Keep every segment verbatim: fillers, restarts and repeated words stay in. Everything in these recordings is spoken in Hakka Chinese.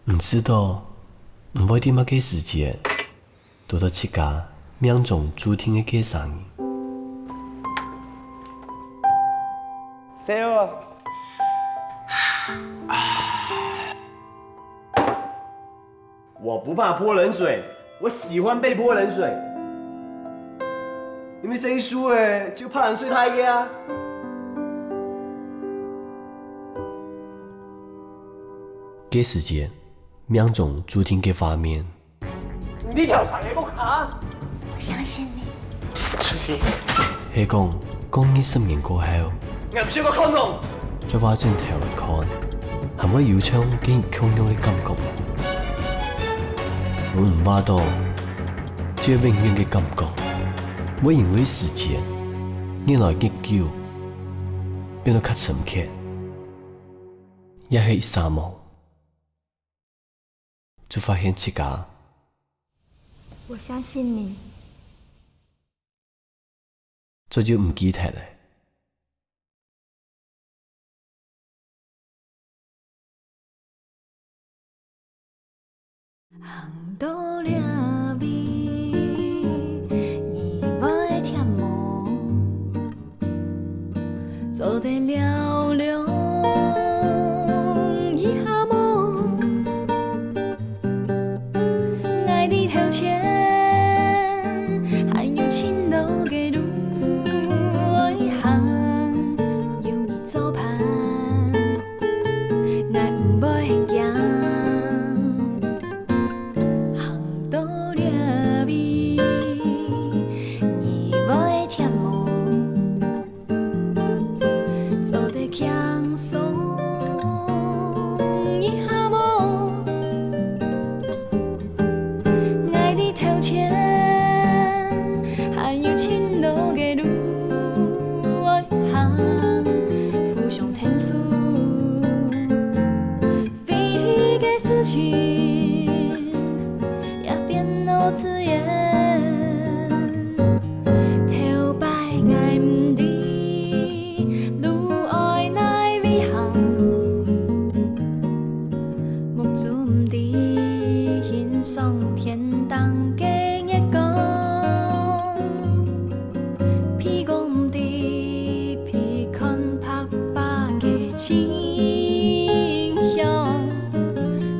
毋知道，毋會在麼个時節，堵著自家命中注定个該儕人。誰哦？ 我不怕潑冷水，我喜歡被潑冷水。因為誰輸了，就潑冷水他一個啊。該時節，命中注定个畫面。你調查个屋下？ 我相信你。係講，過二十年過後，𠊎毋想過看哦。再話轉頭來看，還會有像該日共樣个感覺無？無人話到，這永遠个感覺，會因為時間，越來越久，變到較深刻，也係一儕無。 就發現自家，我相信你。早就毋記得了。行到這位，你會忝無？ 做得尞尞一下無？𠊎在頭前，還有盡多个路愛行，有你做伴，𠊎毋會驚。行到這位，你會忝無？ 做得輕鬆一下無？𠊎在頭前，還有盡多个路愛行，互相𢯭手，飛行个事情也變到自然。 頭擺𠊎毋知路愛哪位行，目珠毋知欣賞天頂个月光，鼻哥毋知鼻看白花个清香，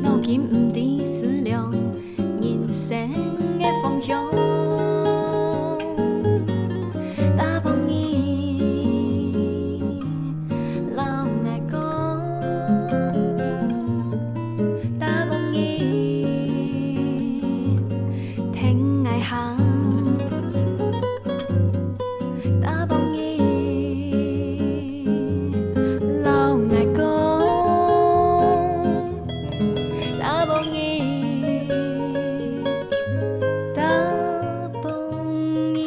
腦筋毋知思量 人生个方向。打幫你摎𠊎講，打幫你𢯭𠊎行。 打幫你摎𠊎講，打幫你，打幫你。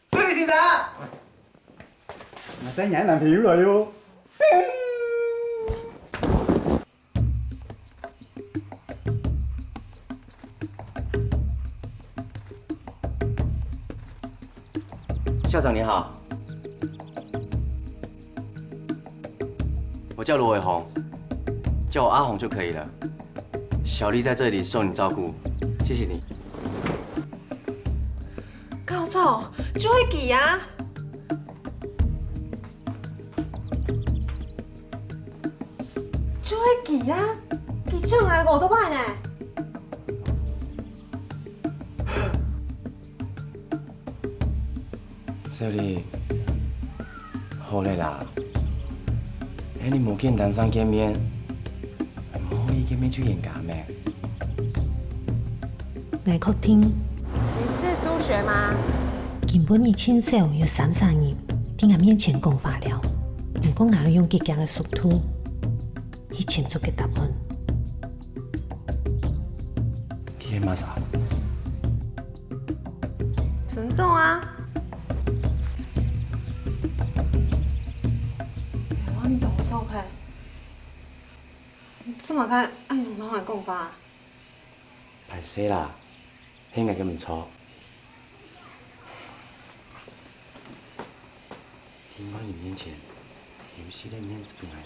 小李先生，𠊎帶你个男朋友來喲。 校長你好，我叫羅偉鴻，叫我阿鴻就可以了。小麗在這裡受你照顧，謝謝你。校長，就係佢啊！ 就係佢啊！佢搶𠊎个奧多拜呢！小麗，好了啦，係你無簡單上見面，無好意見面就冤家咩？ 𠊎確定。你是督學嗎？今晡日盡少有三儕人在𠊎面前講話了，毋過𠊎愛用極遽个速度去尋著个答案。佢係麼儕？村長啊！台灣同宿舍。做麼个恁樣摎𠊎講話？歹勢啦，係𠊎个毋著。在外人面前，有一息个面子分𠊎呢。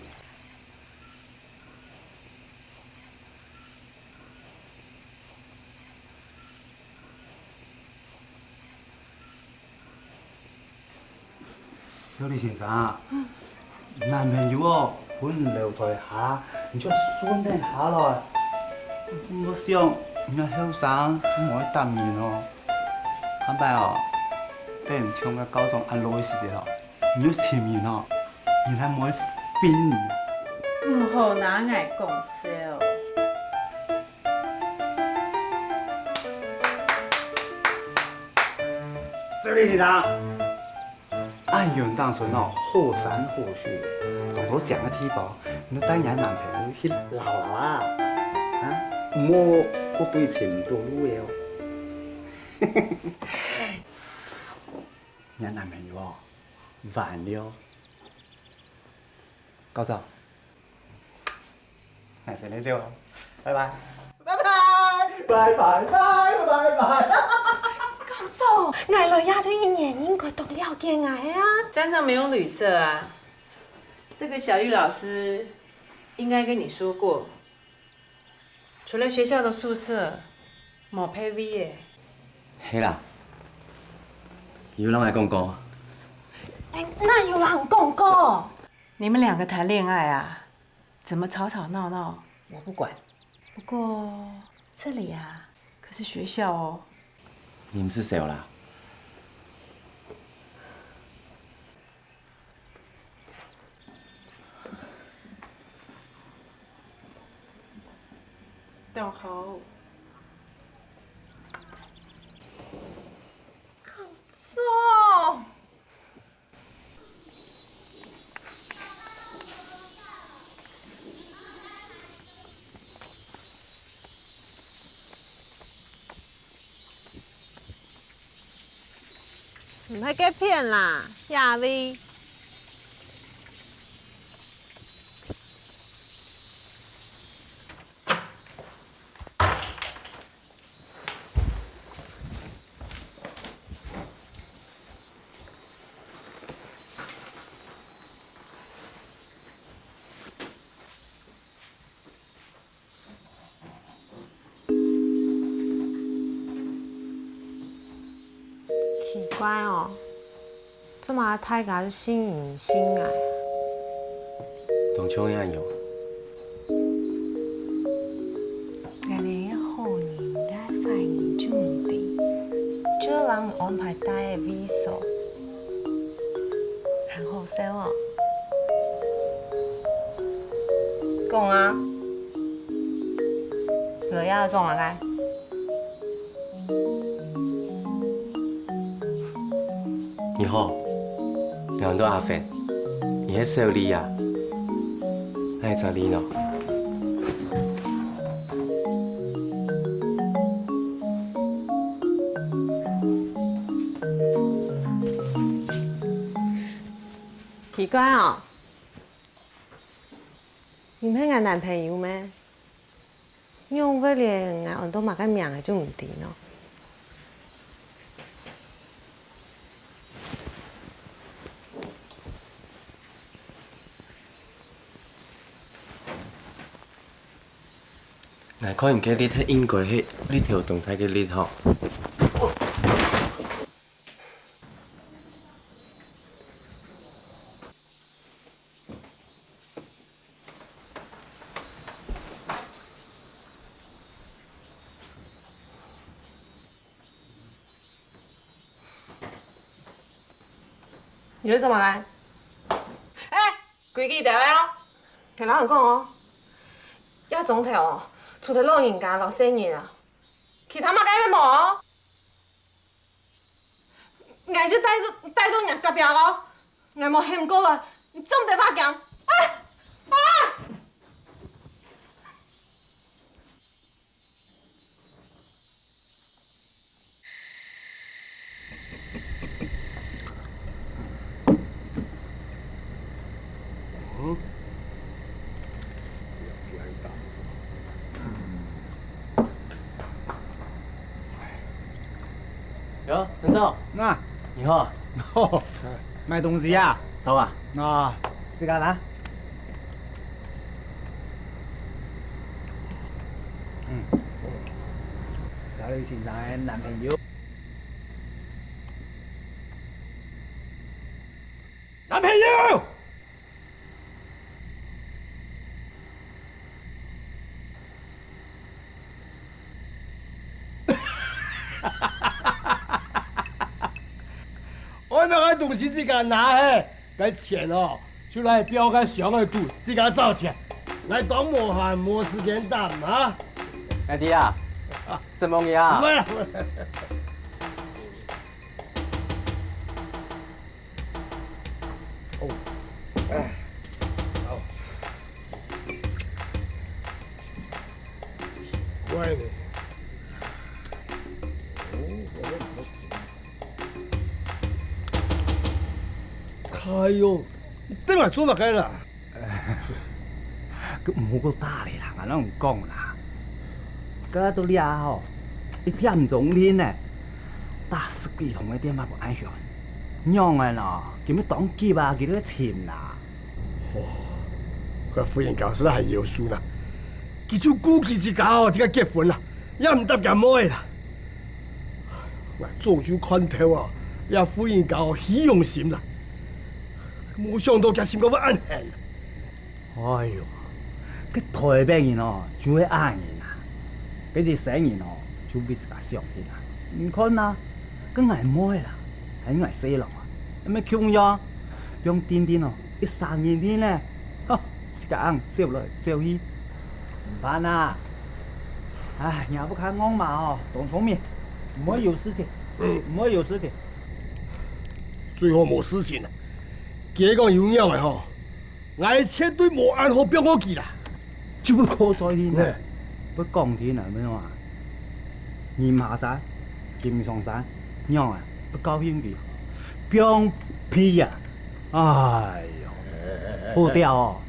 小李先生啊，男朋友哦，分你留台下，你就順等下來。毋好想，你還後生，就無愛答應哦。下擺哦，等你像該校長恁老个時節哦，你愛尋人哦，人還無愛分你。毋好拿𠊎講笑。 小李先生，恁樣當成哦，好山好水，講到這樣个地步，你帶你男朋友去尞尞啊？啊，莫過分尋毋到路个哦。你男朋友哦，完了。校長， 𠊎先來走哦，拜拜。拜拜，拜拜，拜拜，拜拜。校長，𠊎來這就一年，應該當了解𠊎啊。山上沒有旅社啊，這個小玉老師應該跟你說過，除了學校的宿舍，無別位耶。係啦，有摎𠊎講過。哎，哪有人講過？ 你們兩個談戀愛啊，怎麼吵吵鬧鬧，我不管。不過這裡啊，可是學校哦。你毋使愁啦。等好。校長！ 毋係該片啦，這位。 奇怪哦，做麼大家都信你信𠊎？當像係恁樣。𠊎連一個好人抑壞人就毋知，就摎你安排戴个位所。 還好笑哦。講啊，來這做麼个？你好，𠊎安到阿芬，你係小李啊？哪隻李呢？ 奇怪哦，你毋係𠊎男朋友咩？仰會連𠊎安到麼个名仔就毋知呢？𠊎看你个力係應該係力頭當大个力吼。 你在做麼个？哎，規矩條个哦！𠊎摎你講哦，這庄頭哦，除忒老人家摎細人啊，其他麼个也無哦！ 𠊎就戴到戴到若隔壁哦，𠊎無喊過來，你做毋得發驚。哎，啊！哟，陳總，啊，你好。買東西啊？走啊。啊，這個啦。嗯，小李先生个男朋友。男朋友！ 𠊎拿个東西自家拿去，該錢哦，就來表个箱仔肚，自家找錢。𠊎當無閒，無時間等啊。𠊎知啊，承蒙你啊。毋會啦，毋會啦。 哦，哎，好。乖呢。哦，哎喲，你等下做麼个啦？ 佢毋好過打咧啦，𠊎摎你講啦。該到這吼，一點鐘定呢，打十幾通个電話分𠊎響。仰仔呢？今晡日當急啊，佢兜尋啦。哦，該婦人家實在還夭壽呢，佢就顧佢自家哦，自家結婚啦，也毋搭厥妹啦。𠊎早就看透啊，這婦人家哦，虛榮心啦。 無想到厥心肝會恁狠。哎喲，該台北人哦，就係恁樣啊。該一生人哦，就為自家想定啊。你看啊，該𠊎妹啦，還有𠊎婿郎啊，也無共樣，放定定哦，一儕人定呢，吼，自家恁走來走去，毋怕啊。唉，若屋下戇嫲哦，當聰明，毋會有事情，毋會有事情。 最好無事情啊。佢講有仰仔吼，𠊎絕對無恁好放過佢啦。就會靠在你呢，會講定啊，明白嗎？你下山，佢上山，仰仔，會教訓佢，放屁啊！哎喲，好掉哦！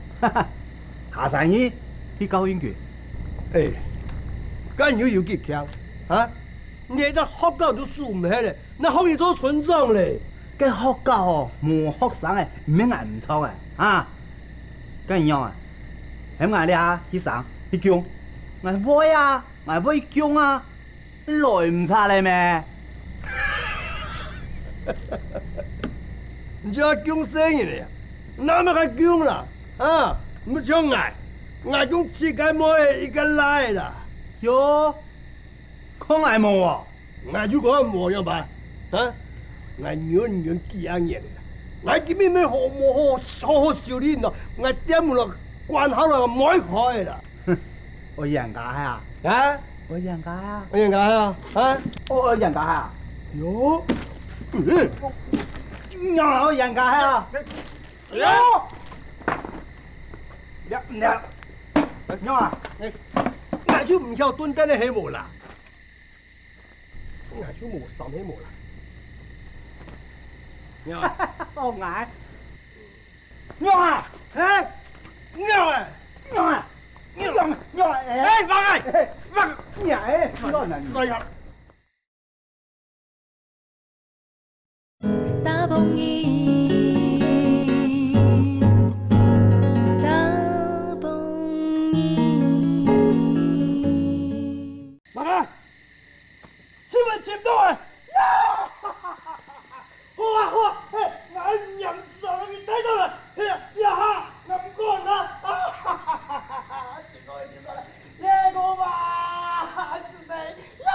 下山去，去教訓佢。哎，該你又有幾強啊？ 連隻學校都收毋起咧，哪學你做村長咧？該學校哦，無學生仔，毋係𠊎毋著仔，啊！該仰仔，喊𠊎這下去生去降，𠊎會啊，𠊎會降啊，來毋掣咧咩？你就愛降細人仔啊？哪麼个降啦？啊！毋像𠊎，𠊎降自家妹一個倈仔啦。喲， 看𠊎無哦？𠊎就講無樣般，啊？𠊎忍忍幾下年了，𠊎今晡日好無好好好修理喏，𠊎店門咯關好了，無愛開了。哼，愛冤家啊？啊？愛冤家啊？愛冤家啊？啊？愛冤家啊？喲，嗯，你愛冤家啊？喲，你你你啊？ 𠊎就毋曉蹲等个係無啦。𠊎就無衫係無啦。哦，𠊎。哎，放開！放！哎呀！ 打幫你，打幫你。媽媽，尋啊尋到啊！呀！好啊好啊，嘿，𠊎黏上去帶走了，嘿呀，呀哈，𠊎毋管了，啊哈哈哈哈，尋到了尋到了，耶，我嘛，是誰？呀！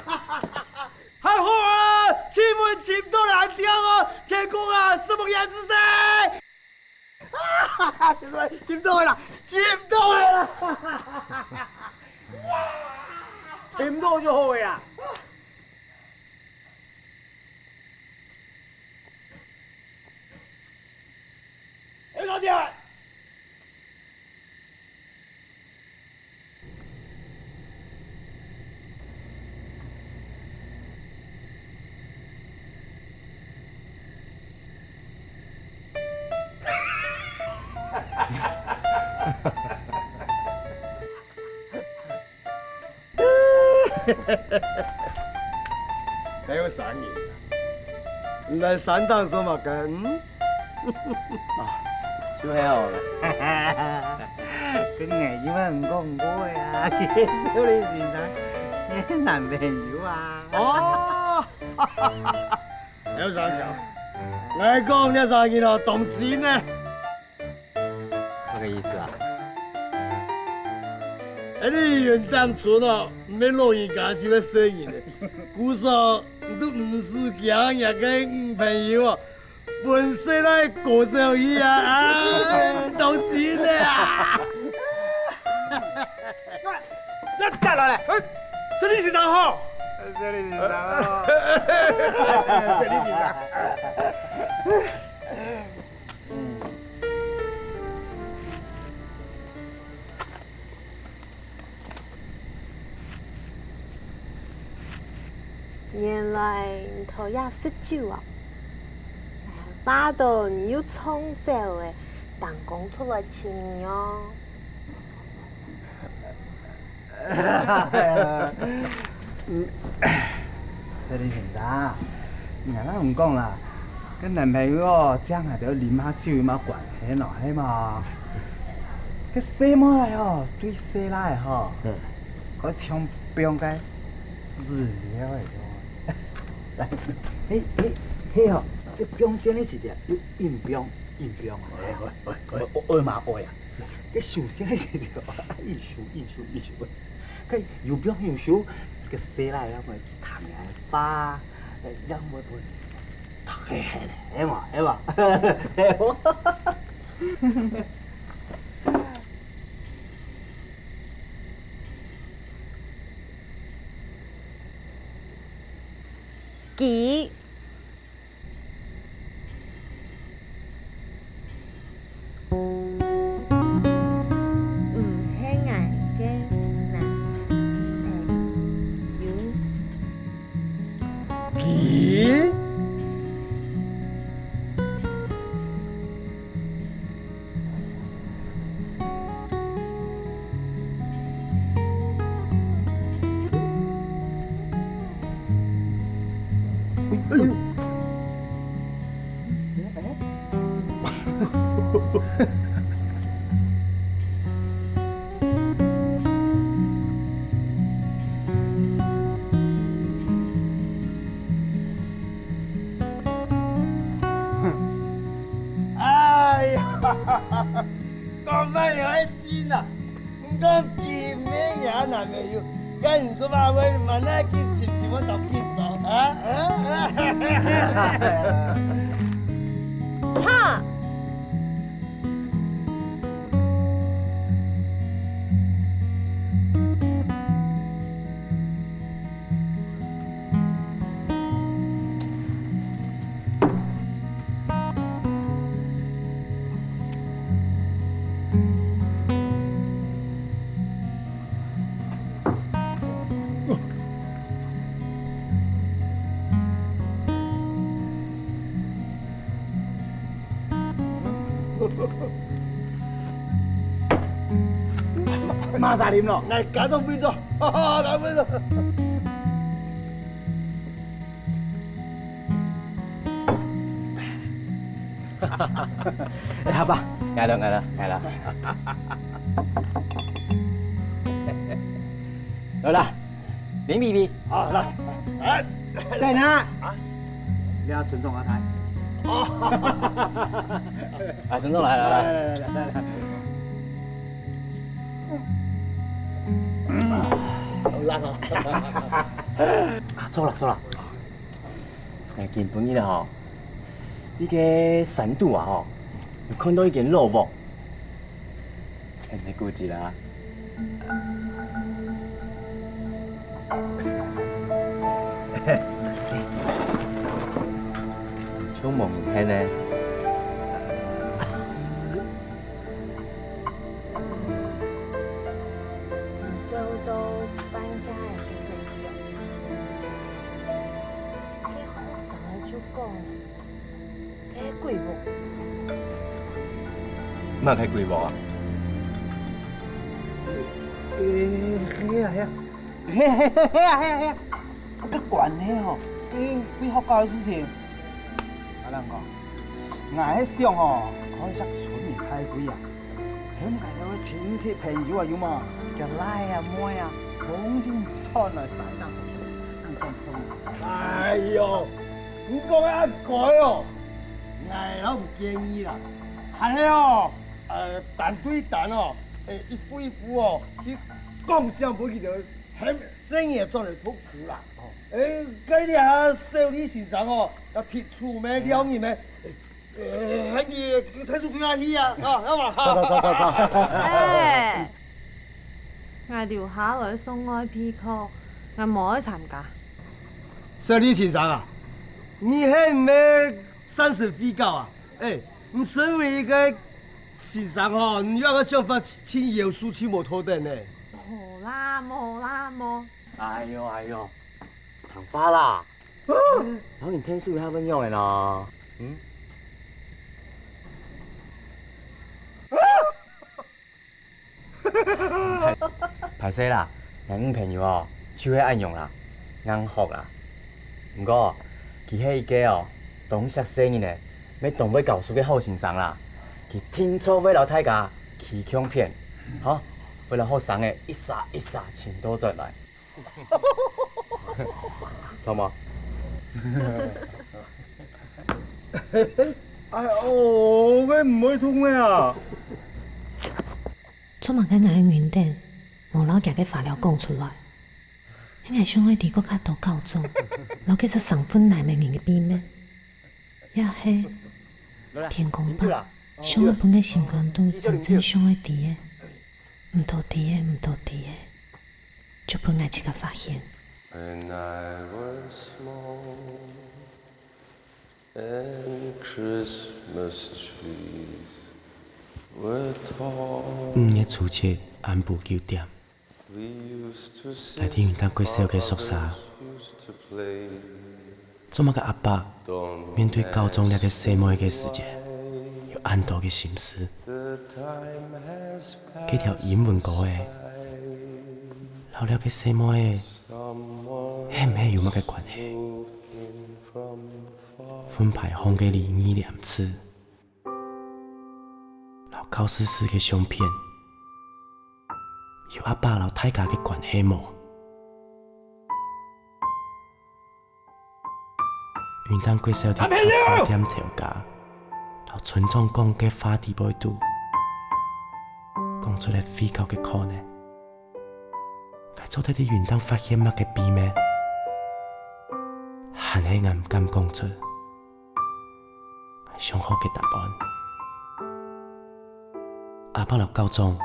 哈哈哈哈！ 還好啊，尋啊尋到了，恁靚哦，天公啊，承蒙你啊，子細。哈哈哈，尋到了，尋到了啦，尋到了啦，哈哈哈哈哈！尋到就好了啦。哎，老弟！ 哈哈哈哈哈！還有生日啊？你來山頂做麼个？嗯？啊，就係哦。跟𠊎有人講過啊，佢係少林先生，你男朋友啊。哦，還有啥條？𠊎講你生日哦，當真呢。 麼个意思啊？哎，你雲頂村哦，毋係老人家就會細人个。故所你都毋使驚，若个女朋友哦，分細倈趕走去啊，啊，當真个啊！你打落來，哎，這裡是啥吼？這裡是啥吼？這裡是啥？ 原來你討厭食酒啊？哎，話到你又唱首个，當講出來情哦。 嗯，細林先生，𠊎摎你講啦，該男朋友哦，請𠊎兜啉下酒有麼个關係呢，係無？該細妹仔吼，對細倈仔吼，嗯。該像放該飼料仔樣。來，嘿，嘿，嘿吼，該放線个時節，又硬放，硬放啊。喂，喂，喂，喂，愛嘛愛啊？ 該收線个時節，硬收，硬收，硬收。該又放又收，該細倈仔會聽人話，也會分讀个係，係無？係無？係無？佢 毋係𠊎个男朋友。佢？ 哎呦！哎，哎。哎呀，講話有愛信啊！ 毋講佢毋係若男朋友，該你做麼會慢慢去尋尋个當去做啊？啊？哈！ 嘛儕啉咯？來，加多杯仔，哈哈，加杯仔。哎，好吧，來了，來了，來了。來啦。 林B B。好，來，來。在哪？啊？你要尊重阿太。哦。啊，尊重，來，來，來。來，來，來，來，來。好辣哦。啊，著啦，著啦。哎，今晡日吼，這个山肚啊吼，有看到一間老屋。 你估計啦。像無人現呢。做到半夜个，該學生就講， 該鬼屋。麼个鬼屋啊？誒，係啊，係啊。係啊，係啊，係啊，係啊。該關係吼，會學校个事情。阿蘭講，𠊎係想吼，開一隻村民大會啊，喊𠊎兜个親戚朋友啊，有無？厥倈啊妹啊，攏總轉來山頂讀書，恁講錯無？哎喲，你講个恁該哦，𠊎摎你建議啦，還係哦，呃，單對單哦，誒，一戶一戶哦，去講聲分佢兜喊細人轉來讀書啦。 誒，該這小李先生哦，也忒粗咩，撩人咩？誒，喊佢退出去啊，去啊，啊，好嘛？走走走走走。哎，𠊎留下來上外備課，𠊎無愛參加。小李先生啊，你係毋係三十歲到啊？誒，你身為一個先生吼，你有个想法盡夭壽，盡無道德呢。無啦，無啦，無。哎喲哎喲， 聽話啦！摎人𢯭手一下會仰仔呢？嗯？歹，歹勢啦，𠊎女朋友哦，就係恁樣啦，硬殼啦。毋過，佢係一個哦，當惜細人仔，乜當會教書个好先生啦。佢定著會摎大家企共片，吼，會摎學生仔一儕一儕尋倒轉來。 著無？哎喲，該毋會痛个啊！做麼个𠊎个雲頂無摎厥个話了講出來？係𠊎想愛知過較多校長摎該隻生份難个人个秘密，也係天公伯想愛分𠊎心肝肚真正想愛知个，毋多知个，毋多知个。 就分𠊎自家發現。When I was small and Christmas trees were tall. 五月初七暗晡九點，大地雲頂國小个宿舍， 做麼个阿伯面對校長這個細妹个時節，有恁多个心事？該條英文歌仔，摎這個細妹仔，係毋係有麼个關係？分牌項个禮義廉恥，摎教師室个相片，有阿伯摎大家个關係無？ 雲頂國小个雜貨店頭家，摎村長講个話底背肚，講出了會教个可能。𠊎做得在雲頂發現麼个秘密？還係𠊎毋敢講出𠊎想好个答案。阿伯摎校長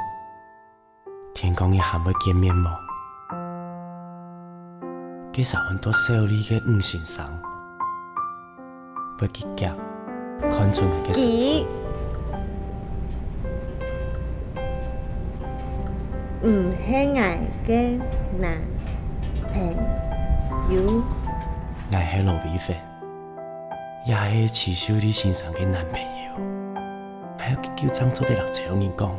天光日還會見面無？該儕安到小李个吳先生，會直接看出𠊎个身份。佢毋係𠊎个男朋友。𠊎係羅偉凡，也係徐秀麗先生个男朋友。𠊎有幾久正做得摎自家人講？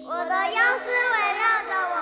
我的钥匙圍繞著我，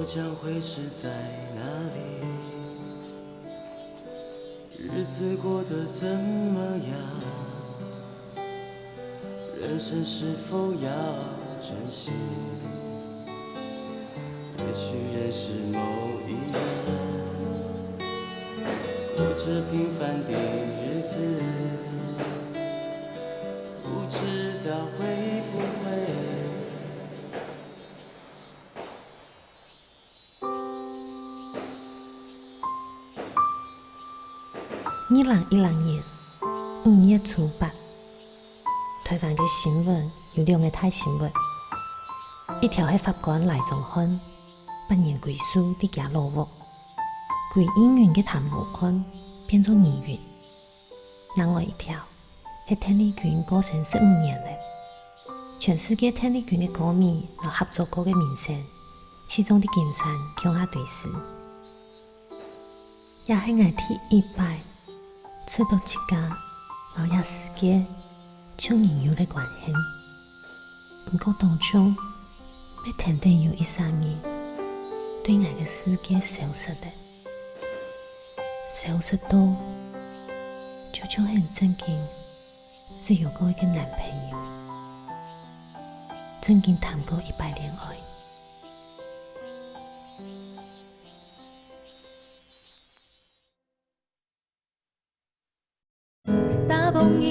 将会是在哪里？日子过得怎么样？人生是否要珍惜？也许认识某一人，过着平凡的日子，不知道会不会。 二零一零年五月初八，台灣个新聞有兩个大新聞，一條係法官賴宗翰，八年歸宿在厥老屋，歸一人个貪污案變做疑雲。另外一條係鄧麗君過身十五年了，全世界鄧麗君个歌迷摎合作過个明星，聚眾在金山共下追思。 也係𠊎第一擺試著自家摎這世界像人有了關係。毋過當像乜跈等有一儕人對𠊎个世界消失了，消失到就像係正經識有過一个男朋友，正經談過一擺戀愛。 打殕人，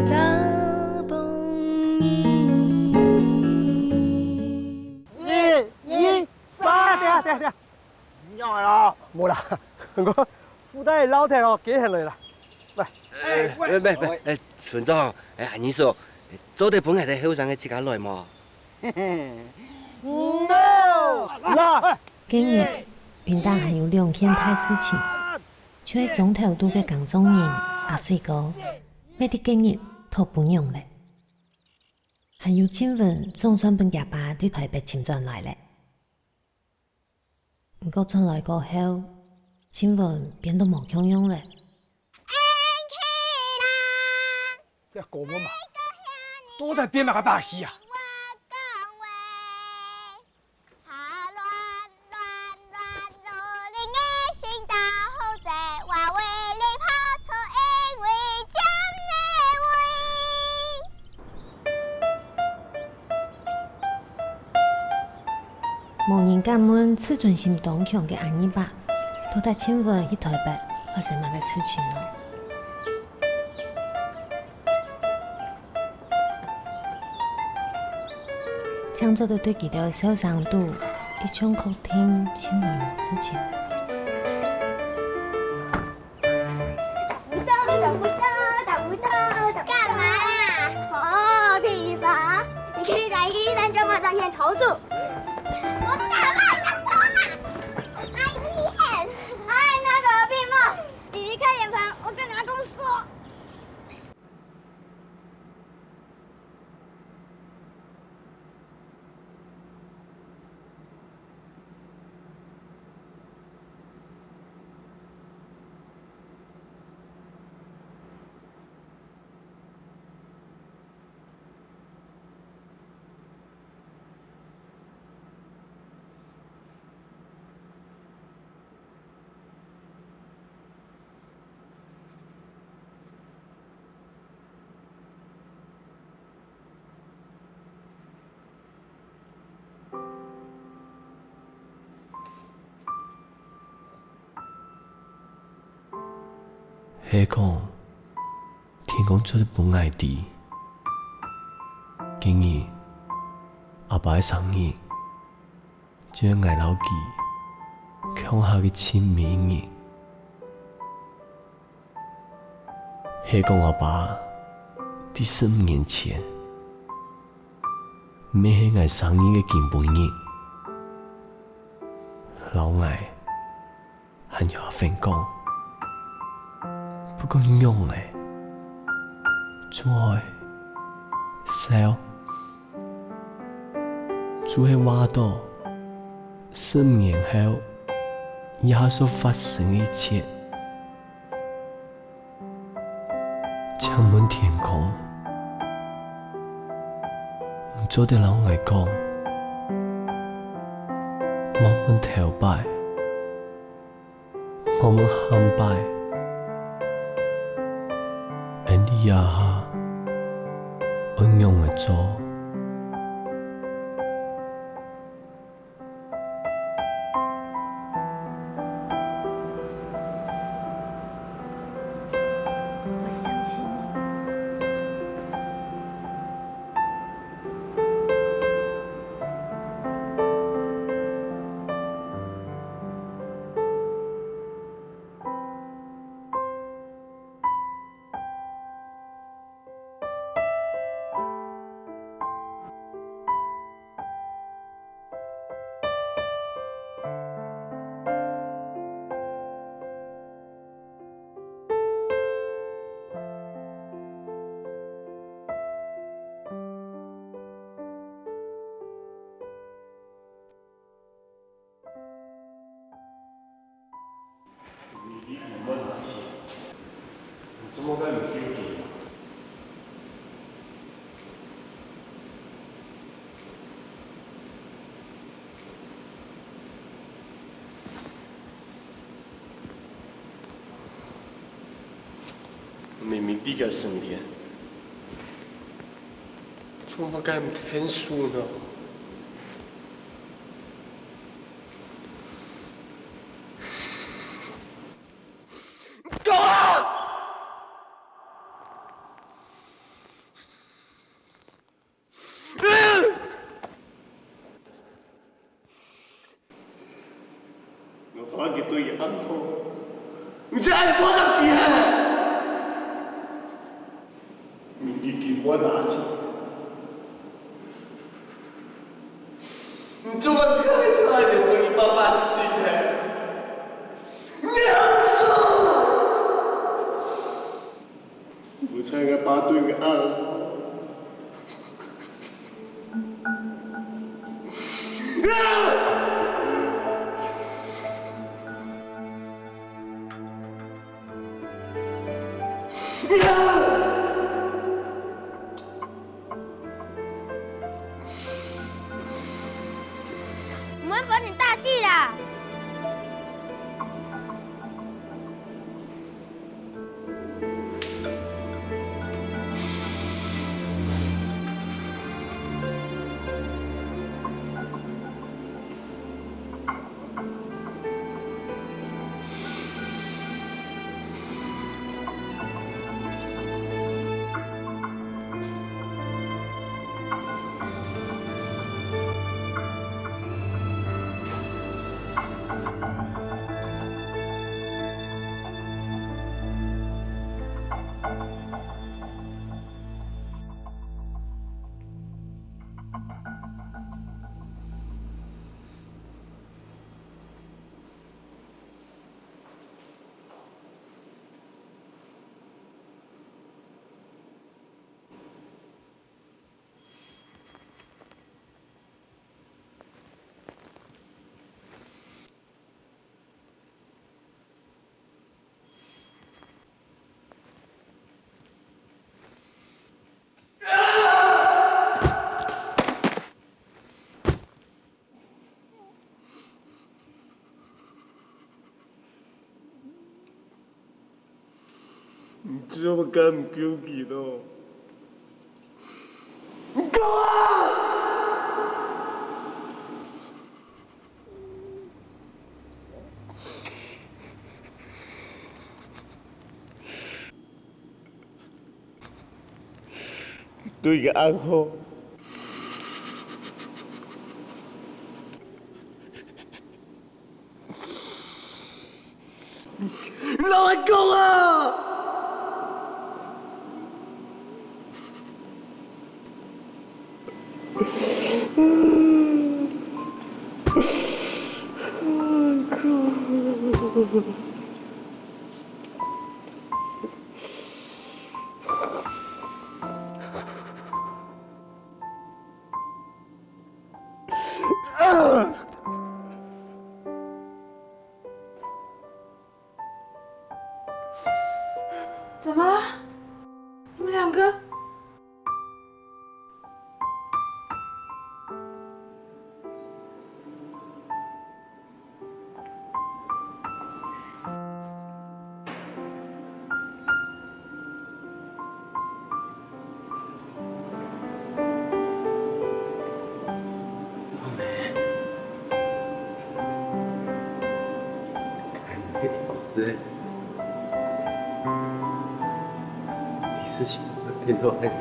打殕人。一、二、三，等下，等下，等下，仰仔啦？無啦，𠊎褲帶落忒哦，解下來啦。來。哎，喂，喂，喂，喂，哎，村長，哎，恁樣說，做得分𠊎兜後生个自家來無？ No！來！該日，雲頂還有兩件大事情，就係庄頭肚个耕種人阿水哥，乜在該日討餔娘了。還有靜雯總算分厥爸對台北尋轉來了。 毋過轉來過後，靜雯變到無共樣了。這公公嘛，到底變麼个把戲啊？無人敢問自尊心當強个阿二伯，到底靜雯去台北發生麼个事情呢？淨做得對佢兜个笑聲肚，一場確定靜雯無事情了。 幹嘛啦？哦，第一把，你可以來一一三九八專線投訴。我打爆你的頭啊！哎，你很……哎，那個病猫，你離開臉盆，我跟阿公說。係講，天公做得分𠊎知，今日阿爸个生日，就係𠊎摎佢共下个盡尾一日。 係講阿爸在十五年前，毋係𠊎生日个今晡日，摎𠊎還有阿芬講，不管仰仔，做愛笑，就係話著十五年後這下所發生个一切。 請問天公，你做得摎𠊎講，莫問頭擺，莫問下擺，𠊎俚這下愛仰仔做？ 我相信你。明明在佢身邊，做麼个毋𢯭手呢？講啊！ 𠊎發現佢對佢恁好，你就愛摸到佢啊！明知佢無拿錢，你做麼个就愛留佢爸爸死忒？你好手！ 毋知𠊎爸對𠊎恁好。毋會分你大氣啦！ 你做麼个毋救佢咯？你講啊！ 對佢恁好。你摎𠊎講啊！ 怎么了？你们两个？你事情，你都很有。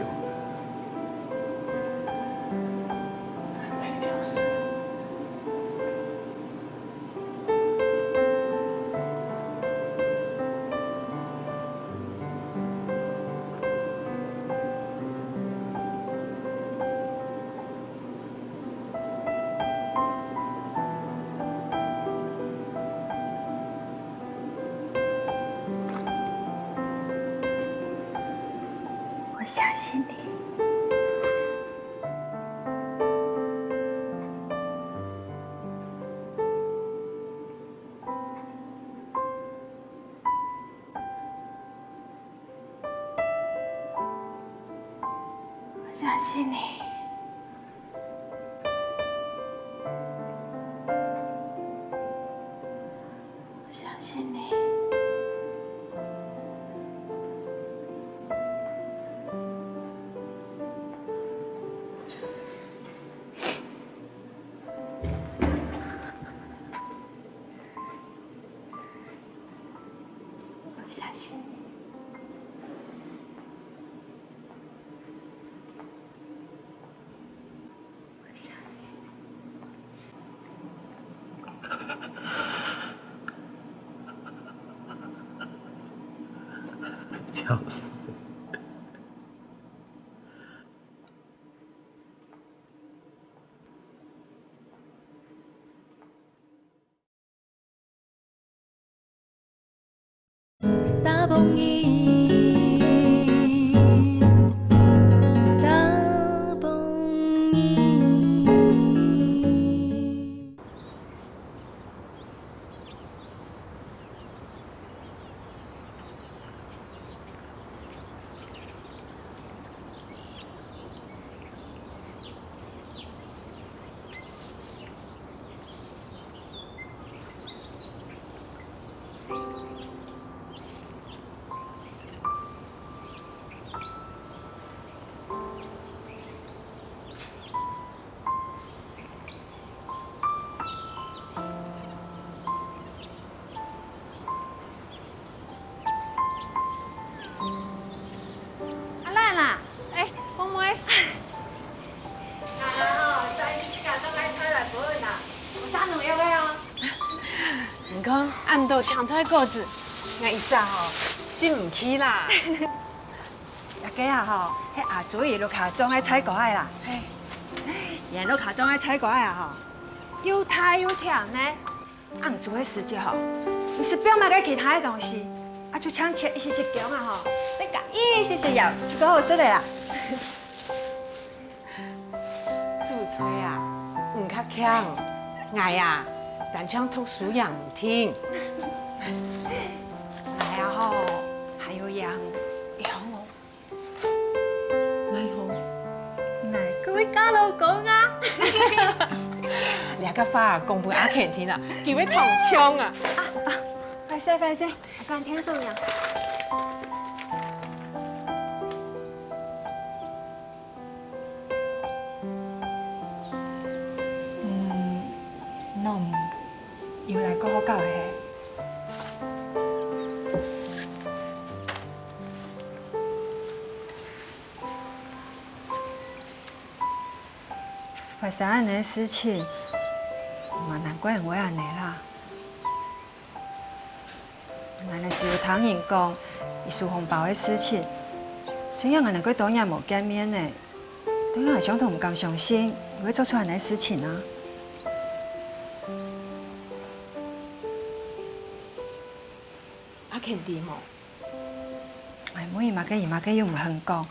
我相信你。我相信你。 我相信你。我相信你。我相信你。 笑死。 打殕椅，打殕椅。 阿蘭啊，哎，鳳妹。啊，哦，昨日自家種个菜來分你啊，有啥農藥个哦？你看，恁多青菜果子，𠊎一下吼，食毋去啦。這个啊吼，係阿珠佢屋下種个菜瓜仔啦。嘿。佢屋下種个菜瓜仔啊吼，又大又甜呢。 恁樣做个時節吼，毋使放麼个其他个東西，啊就淨切一息息薑啊吼，再加一息息鹽，就夠好食个啦。煮菜啊，毋較強，𠊎啊，單淨讀書也毋停。𠊎啊吼，還有鹽，會好哦。 𠊎吼，𠊎會嫁老公啊！這个話講分阿肯聽啊，佢會當暢啊！啊啊，壞勢壞勢，𠊎趕緊添水啊！嗯，喏，有來過學校个。 發生恁樣个事情，嘛難怪人會恁樣啦。𠊎也係有聽人講，佢收紅包个事情，雖然𠊎兩個多年無見面了，但𠊎想都毋敢相信，佢會做出恁樣个事情啊。阿肯知無？𠊎問佢麼个，佢麼个又毋肯講。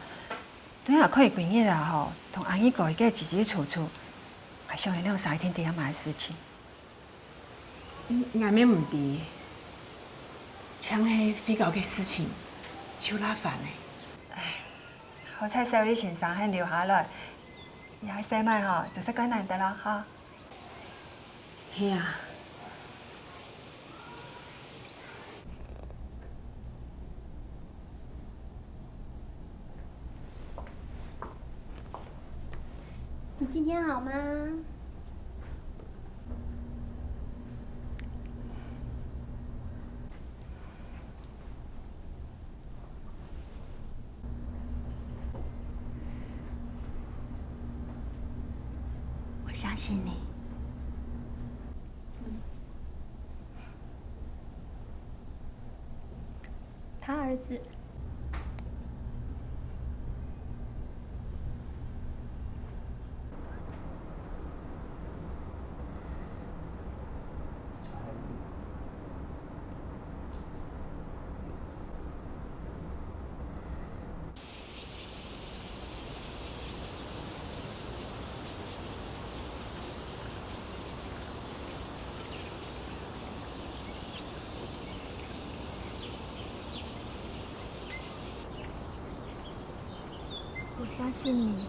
對啊，看佢歸日啊吼，同阿二哥一個支支出出，𠊎想佢兩儕一定知麼个事情。嗯，𠊎乜毋知，淨係會搞个事情，就罅煩了。唉，好彩小李先生肯留下來，這下細妹吼，真係蓋難得囉，哈。 係啊。你今天好嗎？相信你。他儿子。我相信你。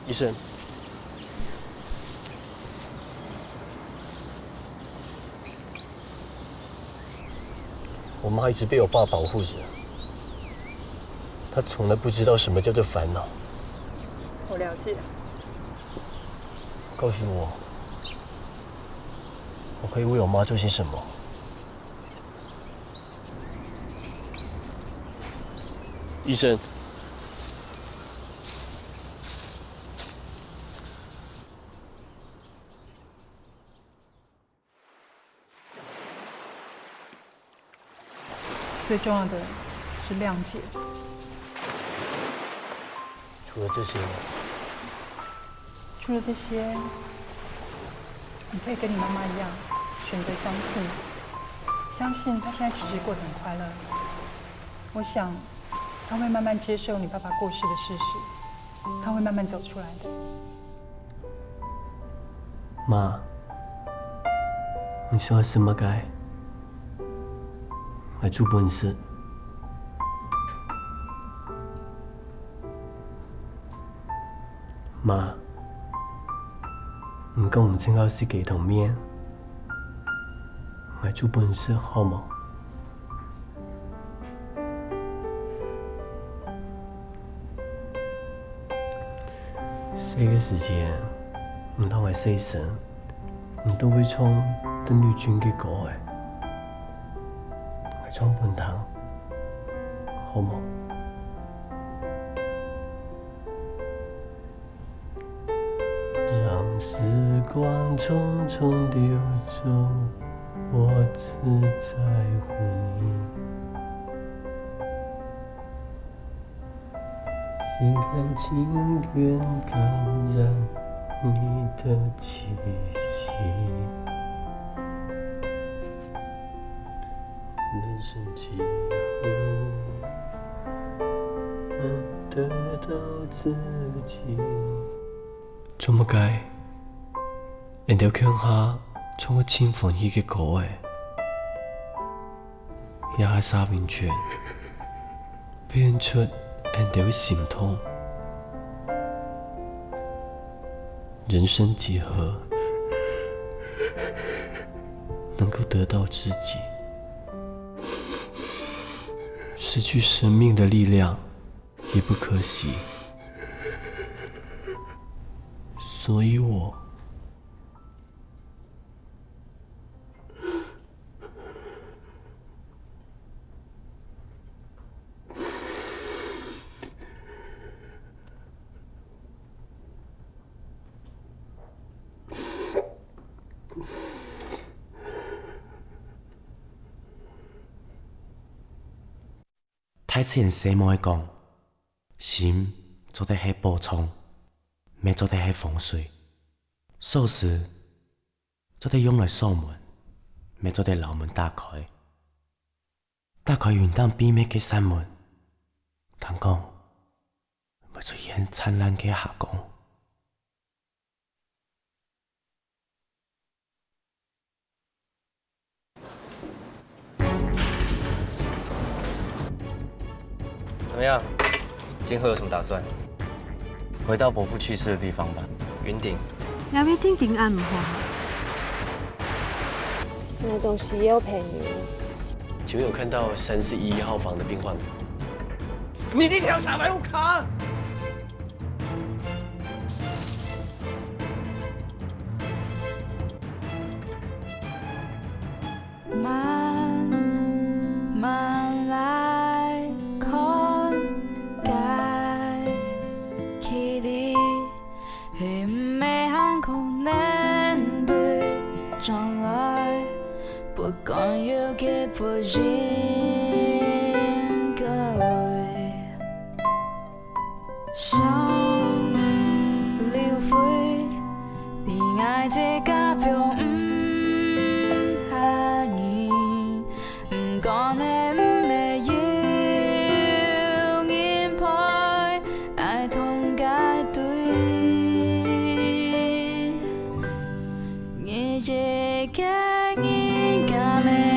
医生，我妈一直被我爸保护着，她从来不知道什么叫做烦恼。我了解。告诉我，我可以为我妈做些什么？ 医生，最重要的是谅解。除了这些呢？除了这些，你可以跟你妈妈一样，选择相信，相信她现在其实过得很快乐。我想，她会慢慢接受你爸爸过世的事实，她会慢慢走出来的。 妈，你想要什么个？𠊎做分你食。妈，你讲你想要食雞汤面，𠊎做分你食好無？ 細个時節，你摎𠊎洗身，你都會唱鄧麗君个歌仔，𠊎唱分你聽，好無？讓時光匆匆流走，我只在乎你。 心甘情愿感染你的气息，人生几何能得到自己？做麼个？𫣆兜共下唱个盡歡喜个歌仔。 也係沙文泉，表現出𫣆兜个心痛。人生幾何，能夠得到知己？失去生命的力量也不可惜。所以我 大自然細妹講，心做得係寶藏，乜做得係防水。鎖匙 做得用來鎖門，乜做得摎門打開。打開雲頂秘密个扇門，聽講會出現燦爛个霞光。 怎麼樣？今後有什麼打算？回到伯父去世的地方吧。雲頂。兩位真正暗號。那東西有朋友。請問有看到三四一一號房的病患嗎？你一條想來屋下。慢慢來看該距離，係毋係還可能對將來，不管有幾不應該。 想流淚，你愛這个放毋下你，毋管係毋係有人陪，愛同該對。你一个人敢會